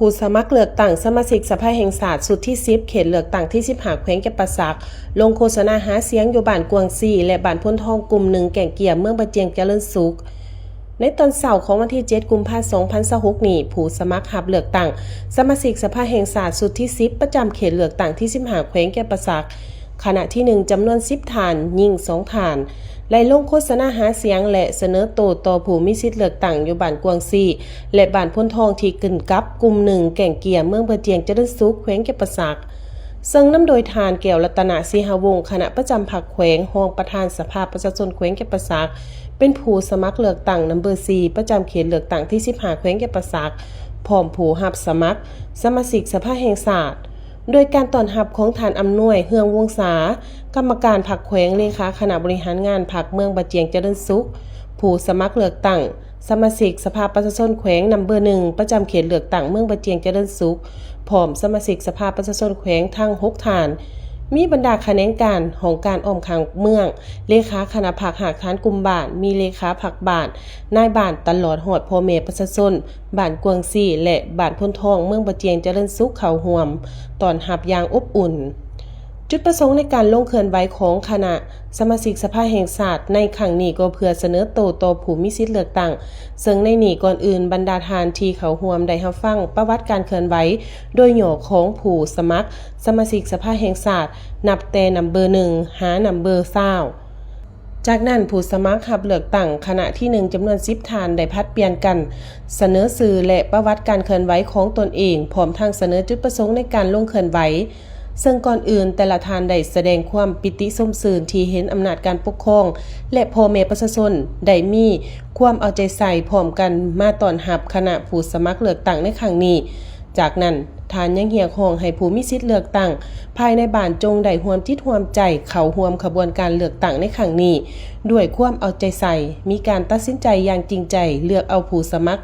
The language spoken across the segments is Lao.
ຜູ້ສະໝັກເລືອກຕັ້ງສະມາຊິກສະພາແຫ່ງຊາດຊຸດທີສິບ ເຂດເລືອກຕັ້ງທີສິບຫ້າ ແຂວງຈຳປາສັກ ລົງໂຄສະນາຫາສຽງຢູ່ບ້ານກວາງຊີ ແລະ ບ້ານໂພນທອງ ກຸ່ມໜຶ່ງ ແກ້ງເຈ້ຍ ເມືອງບາຈຽງຈະເລີນສຸກ. ໃນຕອນເຊົ້າຂອງວັນທີເຈັດ ກຸມພາ ສອງພັນຊາວຫົກນີ້, ຜູ້ສະໝັກຮັບເລືອກຕັ້ງສະມາຊິກສະພາແຫ່ງຊາດຊຸດທີສິບ ປະຈຳເຂດເລືອກຕັ້ງທີສິບຫ້າ ແຂວງຈຳປາສັກ ຄະນະທີໜຶ່ງ ຈຳນວນສິບທ່ານ, ຍິງສອງທ່ານ ໄດ້ລົງໂຄສະນາຫາສຽງ ແລະ ສະເໜີໂຕຕໍ່ຜູ້ມີສິດເລືອກຕັ້ງຢູ່ບ້ານກວາງຊີ ແລະ ບ້ານໂພນທອງ ທີ່ຂຶ້ນກັບກຸ່ມໜຶ່ງ ແກ້ງເຈ້ຍ ເມືອງບາຈຽງຈະເລີນສຸກ ແຂວງຈຳປາສັກ. ເຊິ່ງນຳໂດຍທ່ານ ແກ້ວລັດຕະນະ ສີຫະວົງ ຄະນະປະຈຳພັກແຂວງ, ຮອງປະທານສະພາປະຊາຊົນແຂວງຈຳປາສັກ ເປັນຜູ້ສະໝັກເລືອກຕັ້ງນຳເບີສີ່ ປະຈຳເຂດເລືອກຕັ້ງທີສິບຫ້າ ແຂວງຈຳປາສັກ ພ້ອມຜູ້ຮັບສະໝັກສະມາຊິກສະພາແຫ່ງຊາດ. ໂດຍການຕ້ອນຮັບຂອງທ່ານ ອຳນວຍ ເຮືອງວົງສາ, ກຳມະການພັກແຂວງ, ເລຂາຄະນະບໍລິຫານງານພັກເມືອງບາຈຽງຈະເລີນສຸກ, ຜູ້ສະໝັກເລືອກຕັ້ງ ສະມາຊິກສະພາປະຊາຊົນແຂວງນຳເບີໜຶ່ງ ປະຈຳເຂດເລືອກຕັ້ງເມືອງບາຈຽງຈະເລີນສຸກ ພ້ອມສະມາຊິກສະພາປະຊາຊົນແຂວງທັງຫົກທ່ານ, ມີບັນດາຂະແໜງການ, ຫ້ອງການອ້ອມຂ້າງເມືອງ, ເລຂາຄະນະພັກຮາກຖານກຸ່ມບ້ານ, ມີເລຂາພັກບ້ານ, ນາຍບ້ານ, ຕະຫຼອດຮອດພໍ່ແມ່ປະຊາຊົນ ບ້ານກວາງຊີ ແລະ ບ້ານໂພນທອງ ເມືອງບາຈຽງຈະເລີນສຸກ ເຂົ້າຮ່ວມຕ້ອນຮັບຢ່າງອົບອຸ່ນ. ຈຸດປະສົງໃນການລົງເຄື່ອນໄຫວຂອງຄະນະສະມາຊິກສະພາແຫ່ງຊາດໃນຄັ້ງນີ້ ກໍເພື່ອສະເໜີໂຕຕໍ່ຜູ້ມີສິດເລືອກຕັ້ງ, ເຊິ່ງໃນນີ້ ກ່ອນອື່ນ ບັນດາທ່ານທີ່ເຂົ້າຮ່ວມໄດ້ຮັບຟັງປະຫວັດການເຄື່ອນໄຫວໂດຍຫຍໍ້ຂອງຜູ້ສະໝັກສະມາຊິກສະພາແຫ່ງຊາດ ນັບແຕ່ນຳເບີໜຶ່ງ ຫານຳເບີຊາວ. ຈາກນັ້ນ ຜູ້ສະໝັກຮັບເລືອກຕັ້ງຄະນະທີໜຶ່ງ ຈຳນວນສິບທ່ານ ໄດ້ຜັດປ່ຽນກັນສະເໜີຊື່ ແລະ ປະຫວັດການເຄື່ອນໄຫວຂອງຕົນເອງ, ພ້ອມທັງສະເໜີຈຸດປະສົງໃນການລົງເຄື່ອນໄຫວ. ເຊິ່ງກ່ອນອື່ນ ແຕ່ລະທ່ານໄດ້ສະແດງຄວາມປິຕິຊົມຊື່ນທີ່ເຫັນອຳນາດການປົກຄອງ ແລະ ພໍ່ແມ່ປະຊາຊົນໄດ້ມີຄວາມເອົາໃຈໃສ່ພ້ອມກັນມາຕ້ອນຮັບຄະນະຜູ້ສະໝັກເລືອກຕັ້ງໃນຄັ້ງນີ້. ຈາກນັ້ນ ທ່ານຍັງຮຽກຮ້ອງໃຫ້ຜູ້ມີສິດເລືອກຕັ້ງພາຍໃນບ້ານຈົ່ງໄດ້ຮ່ວມຈິດຮ່ວມໃຈເຂົ້າຮ່ວມຂະບວນການເລືອກຕັ້ງໃນຄັ້ງນີ້ດ້ວຍຄວາມເອົາໃຈໃສ່, ມີການຕັດສິນໃຈຢ່າງຈິງໃຈ, ເລືອກເອົາຜູ້ສະໝັກ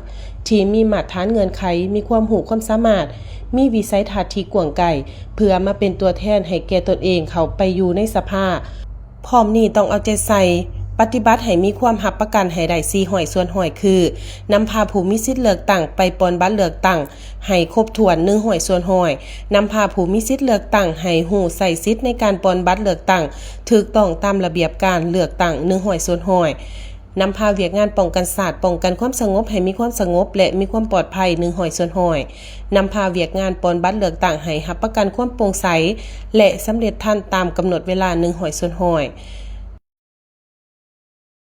ທີ່ມີມາດຖານເງື່ອນໄຂ, ມີຄວາມຮູ້ຄວາມສາມາດ, ມີວິໄສທັດທີ່ກວ້າງໄກ, ເພື່ອມາເປັນຕົວແທນໃຫ້ແກ່ຕົນເອງເຂົ້າໄປຢູ່ໃນສະພາ. ພ້ອມນີ້ຕ້ອງເອົາໃຈໃສ່ປະຕິບັດໃຫ້ມີຄວາມຮັບປະກັນໃຫ້ໄດ້ສີ່ຮ້ອຍສ່ວນຮ້ອຍ ຄື ນຳພາຜູ້ມີສິດເລືອກຕັ້ງໄປປ່ອນບັດເລືອກຕັ້ງໃຫ້ຄົບຖ້ວນໜຶ່ງຮ້ອຍສ່ວນຮ້ອຍ, ນຳພາຜູ້ມີສິດເລືອກຕັ້ງໃຫ້ຮູ້ໃຊ້ສິດໃນການປ່ອນບັດເລືອກຕັ້ງຖືກຕ້ອງຕາມລະບຽບການເລືອກຕັ້ງໜຶ່ງຮ້ອຍສ່ວນຮ້ອຍ, ນຳພາວຽກງານປ້ອງກັນຊາດ, ປ້ອງກັນຄວາມສະຫງົບໃຫ້ມີຄວາມສະຫງົບ ແລະ ມີຄວາມປອດໄພໜຶ່ງຮ້ອຍສ່ວນຮ້ອຍ, ນຳພາວຽກງານປ່ອນບັດເລືອກຕັ້ງໃຫ້ຮັບປະກັນຄວາມໂປ່ງໃສ ແລະ ສຳເລັດທັນຕາມກຳນົດເວລາໜຶ່ງຮ້ອຍສ່ວນຮ້ອຍ.